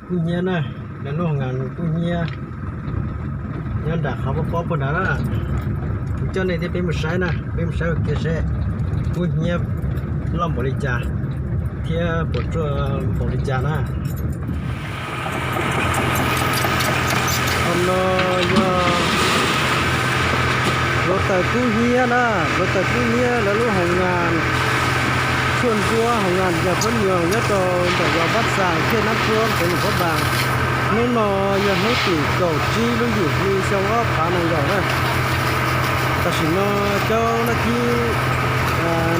Kub hnyiab na, lawv lub hoo nas kub hnyiab nyob nram qhov pob pob puag nrad na. Kuv coj nej thiab peb mus saib na, peb mus saib ua ke seb kub hnyiab loj npaum li cas thiab puas tsuaj npaum li cas na. Qhov no yog hluav taws kub hnyiab na, hluav taws kub hnyiab lawv lub hoo nas, tshuaj ntsuab hoo nas yog khaub ncaws nyob rau ntawm zos Pab Xas, thaj Nab Tsuab, xeev Luam Phab Npas. Hnub no yog hnub tim kaum tsib lub yim hli xyoo ob phav nees nkaum na. Tam sim no cov nab cib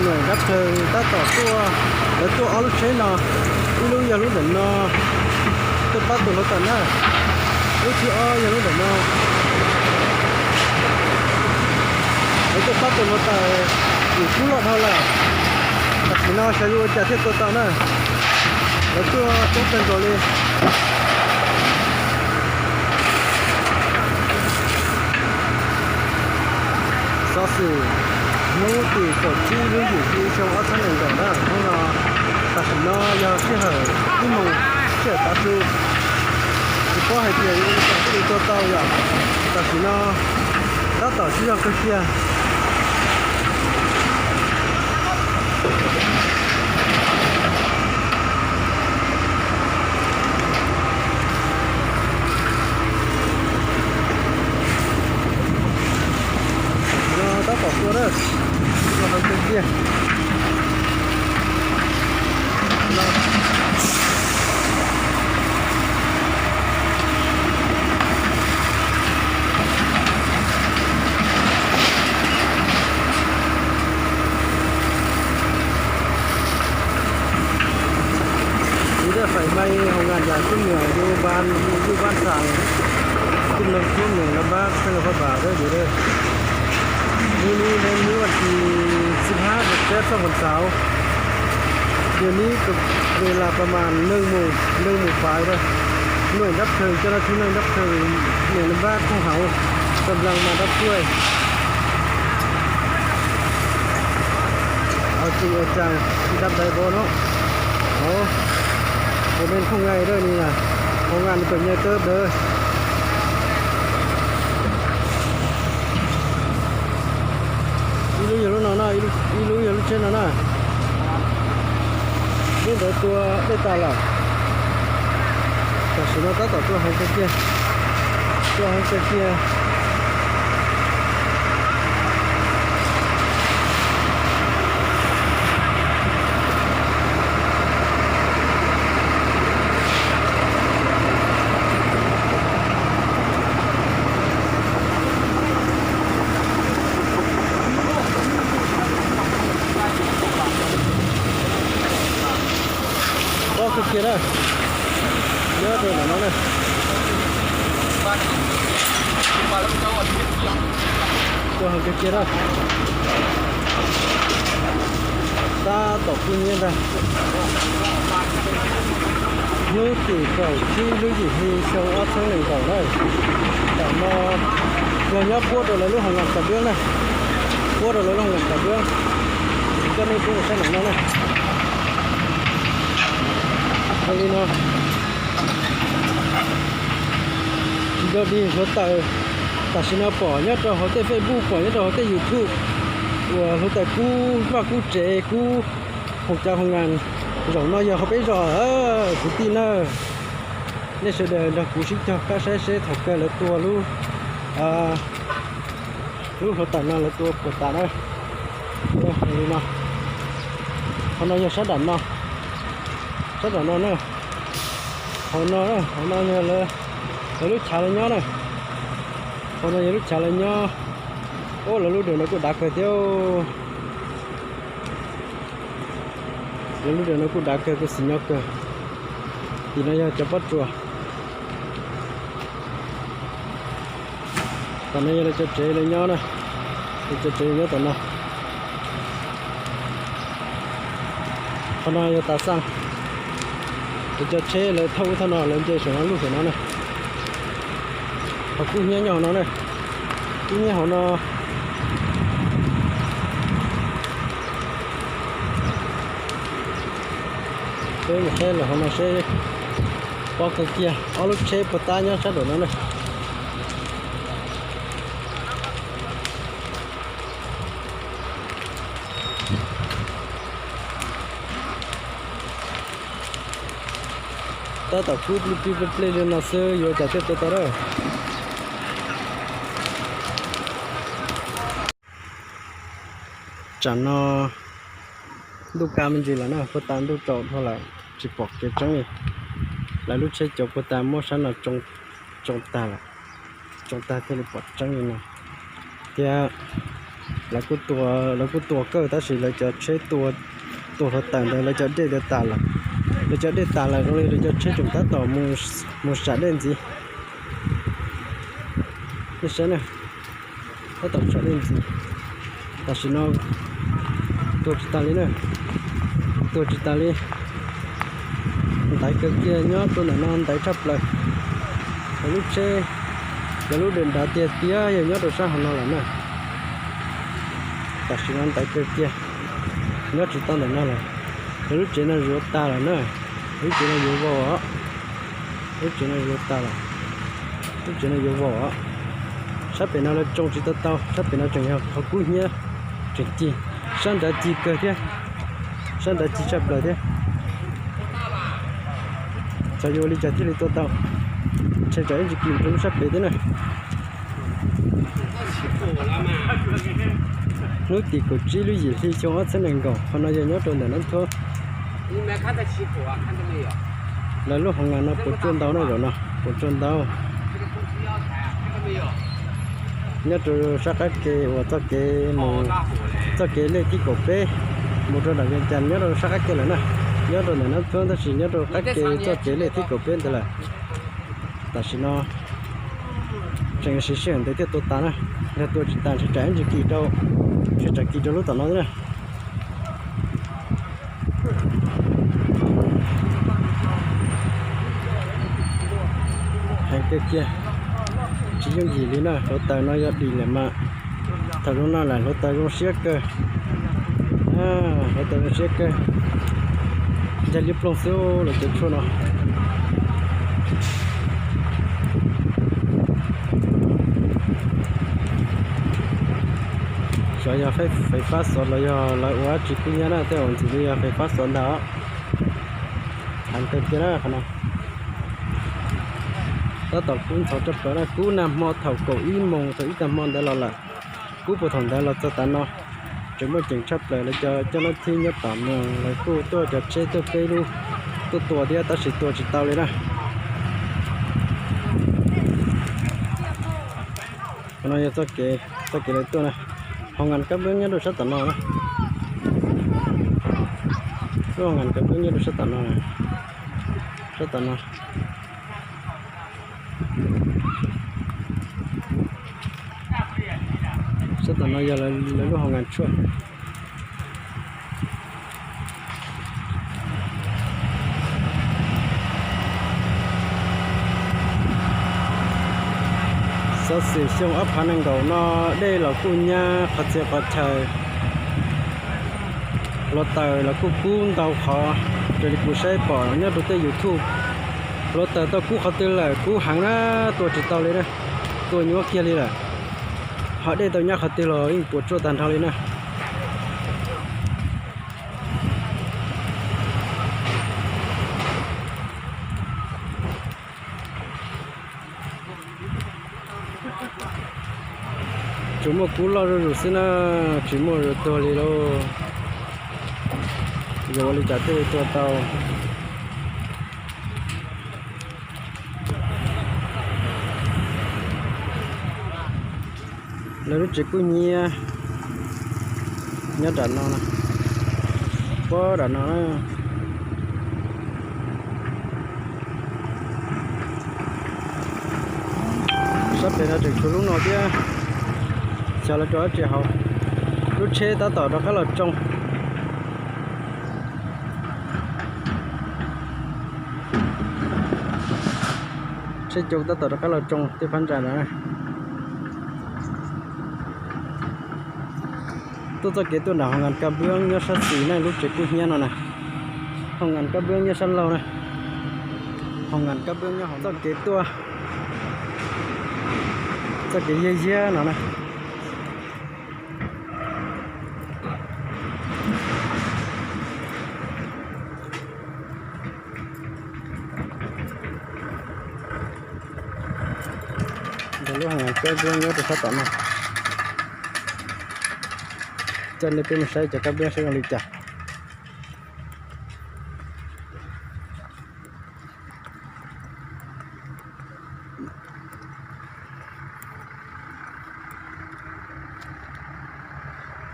nuam dab phaws tab tom tuaj, lawv tuaj ob lub tsheb no, ib lub yog lub ntawm no tuaj pab tus hluav taws na, lub thib ob yog lub ntawm no. Lawv tuaj pab tus hluav taws, vim kub loj dhau lawm. Tam sim no xyov yuav ua cas thiaj tua tau na. Lawv tuaj coob kawg nkaus li. Xov xwm hnub tim kaum tsib lub yim hli xyoo ob txhiab nees nkaum na, hnub no, tam sim no yog sij hawm ib moos sij hawm tav su. Tsis paub hais tias yuav ua li cas thiaj li tua tau yom. Tam sim no tab tom sib zog kawg kiag. Tam sim no tab tom tua na, tua heev kawg kiag. Tiv dej faim mai hoo nas yam kub nuam du npas, du npas xam, kub nab kub nuam nab npab xeeb Luam Phab Npas dawb dib dawb. Hnub no yog hnub vas thiv xib hab, rau peb xab npas xauv, yog nib ves las pas mas neeg mus, neeg mus pais dawb. Nuam dab phaws, cov nab thib nuam dab phaws, nuam nab npab kooj hauv, kab nplas mas dab tsuaj. Ua tseem ua tsaag dab dai bo no. Ov, ua neeg thooj nqaij dawb ni na, hoo nas nws pem nyaj tawb dawb. Ib lub yog lub no na, ib lub yog lub tsheb no na. Lub ntawd tua dej tas lawm. Tam sim no tab tom tua heev kawg kiag, tua heev kawg kiag. Pob kawg kiag na, nyob rau ntawm no na. Tua heev kawg kiag na. Tab tom kub hnyiab ntag. Hnub tim kaum tsib lub yim hli xyoo ob txhiab nees nkaum na. Tam no yog nyob puab rau lawv lub hoo nas tas dub na, puab rau lawv lub hoo nas tas dub. Kuv coj nej peb mus saib ntawm no na. Zoo li no, tsis nco dig hluav taws, tam sim no pom nyob rau hauv tej Facebook, pom nyob rau hauv tej YouTube uas hluav taws kub vaj kub tsev kub hoo cov hoo nas. Zaum no yog hauv peb zos kwv tij na. Nej sawv daws nrog kuv sib cog qab saib seb thaum kawg lawv tua lub, lub hluav taws no lawv tua puas tas na. Li no, qhov no yog sab nram no, sab nram no na. Qhov no, qhov no yog lawv lub chav lawv nyob na. Qhov no yog lub chav lawv nyob. Ub, lawv lub dawm no kuj dav kawg thiab. Lawv lub dawm no kuj dav kawg, kuj xis nyob kawg. Tim no yog cov pob tsuas. Tom no yog lawv cov tsev lawv nyob na, lawv cov tsev nyob tom no. Qhov no yog tas xaj, lawv cov tsheb lawv thauj ub thauj no lawv nce saum no luj saum no na. Qhov kub hnyiab nyob hauv no na, kub hnyiab hauv no. Peb mus saib los hauv no seb Pob kawg kiag, ob lub tsheb puag ta nyob sab nraum no na. Tab tom kub plig plig plig plig li no xwb yuav cas thiaj tua tau lawm. Tsam no ntuj kaj me ntsis lawm na, puag ta ntuj tsaus dhau lawm tsis pom kev tseeb li. Lawv lub tsheb cov puag ta muab sab no tsoo tag lawm, tsoo tag thiaj li pom tseeb li no. Thiab lawv kuj tua kawg tab sis lawv cov tsheb tua hluav taws ntawd lawv cov dej ntawd tas lawm. Lawv cov dej tas lawm zoo li lawv cov tsheb tseem tab tom mus sam dej ntxiv. Nej saib na, tab tom sam dej ntxiv. Tam sim no tua tsis tas li na, tua tsis tas li. Ntaiv kawg kiag, nyob rau ntawm no ntaiv tshaj plaws. Cov lub tsheb, cov lub dej nrad tiag tiag yog nyob rau sab hauv no lawm na. Tam sim no ntaiv kawg kiag, nyob tsis tau ntawm no lawm. Cov lub tsev no yuav tag lawm na, lub tsev no yuav vau os. Lub tsev no yuav tag lawm, lub tsev no yuav vau os. Sab pem no lawv tsoo tsis tau tau, sab pem no tseem yog qhov kub hnyiab tseem ci, sab nrad ci kawg thiab, sab nrad ci tshaj plaws thiab. Xyov yuav ua li cas thiaj li tua tau, ntshe tsam ib ntsis kis rau lub sab pem thiab na. Hnub tim kaum tsib lub yim hli xyoo ob txhiab nees nkaum, qhov no yog nyob rau ntawm Nab Thuab. Lawv lub hoo nas no puas tsuaj ntau na, zaum no puas tsuaj ntau. Nyob rau sab qab ke uas txoj kev mus, txoj kev lej thib kaum peb mus rau nram Vias Cas nyob rau sab qab ke lawm na. Nyob rau ntawm Nab Thuab tab sis nyob rau qab ke txoj kev lej thib kaum peb ntawd lawm. Tam sim no tseem siv sij hawm ntev thiaj tua tas na. Yog tua tsis tas ntshe tsam ib ntsis kis rau, ntshe tsam kis rau lub tom no na. Heev kawg kiag, tsis yooj yim li na. Hluav taws no yog dim lawm mas, thaum zoo no lawm hluav taws zoo siab kawg. Hluav taws zoo siab kawg, ncaig liab ploog xwb lawv cov tshuaj no. Xyov yog fais fab xov los yog lawv ua dab tsi kub hnyiab na, tej zaum ntxim li yog fais fab xov ntag os. Heev kawg kiag na qhov no. Tab tom kub ntxhov raj plaws na, kub nag hmo thaum kaum ib moos thaum ib tag hmo ntawd los lawm. Kub puag thaum ntawd los txog tav no, tseem muaj ceem tshaj plaws. Lawv cov coj nab thib nyob tom no lawv kuj tuaj cov tsheb tuaj peb lub tuaj tua thiab tab sis tua tsis tau li na. Qhov no yog txoj kev, txoj kev lawv tuaj na. Hoo nas kab npwb nyob rau sab tom no na. Lub hoo nas kab npwb nyob rau sab tom no, sab tom no. Sab tom no yog lawv lub hoo nas tshuaj. Xov xwm xyoo ob phav nees nkaum no dej los kuj nyab qhov txhia qhov chaw. Hluav taws los kuj kub ntau qhov, raws li kuv saib pom nyob rau tej YouTube. Hluav taws tau kub qhov twg lawm, kub heev na, tua tsis tau li na, tua nyuab kiag li lawm. Ho dej tau nyab qhov twg los yeej puas tsuaj tag nrho li na. Tsuas muaj kub loj zuj zus xwb na, tsis muaj zuag tuag li lauj. Yuav ua li cas thiaj li tua tau? Lawv lub tsev kub hnyiab nyob nram no, puag nram no na. Sab pem no tseem tshuav lub no thiab, xyov lawv rau dab tsi hauv. Lub tsheb tab tom rov qab los tsoo. Tsheb cau tab tom rov qab los tsoo tej phab ntsa ntawd. Tuaj txoj kev tuaj nram hoo nas kab npwb nyob sab xis na, lub tsev kub hnyiab no na. Hoo nas kab npwb nyob sab laug na. Hoo ngam kab nplooj nyob hauv txoj kev tuaj, txoj kev yiag yiag no na. Ntawm lub hoo ngam kab nplooj nyob rau sab tom no. Coj nej peb mus saib cov kab nplooj saib zoo li cas.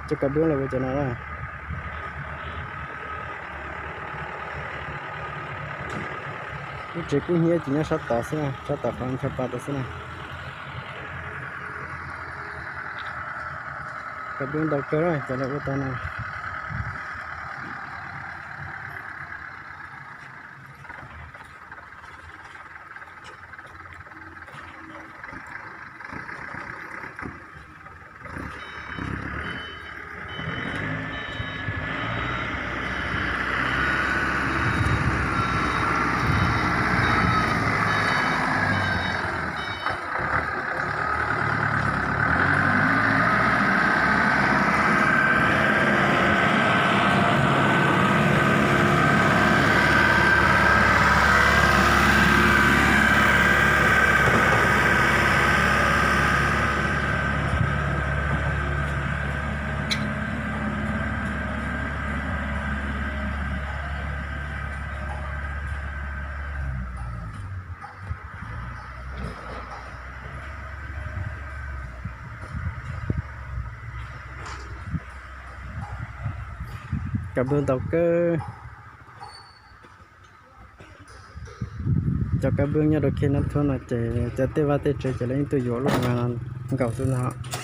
Cov kab nplooj los ua cov no na. Lub tsev kub hnyiab ces nyob sab tod xwb na, sab tom qhov ncho pa tod xwb na. Kab nplooj ntau kawg cov lawv ua tau no. Kab nplooj ntau kawg. Cov kab nplooj nyob rau khej nab thuab no ces cov tej vaj tej tsev ces lawv yeej tuaj yuav lub hoo ngam no nkaus xwb ntag.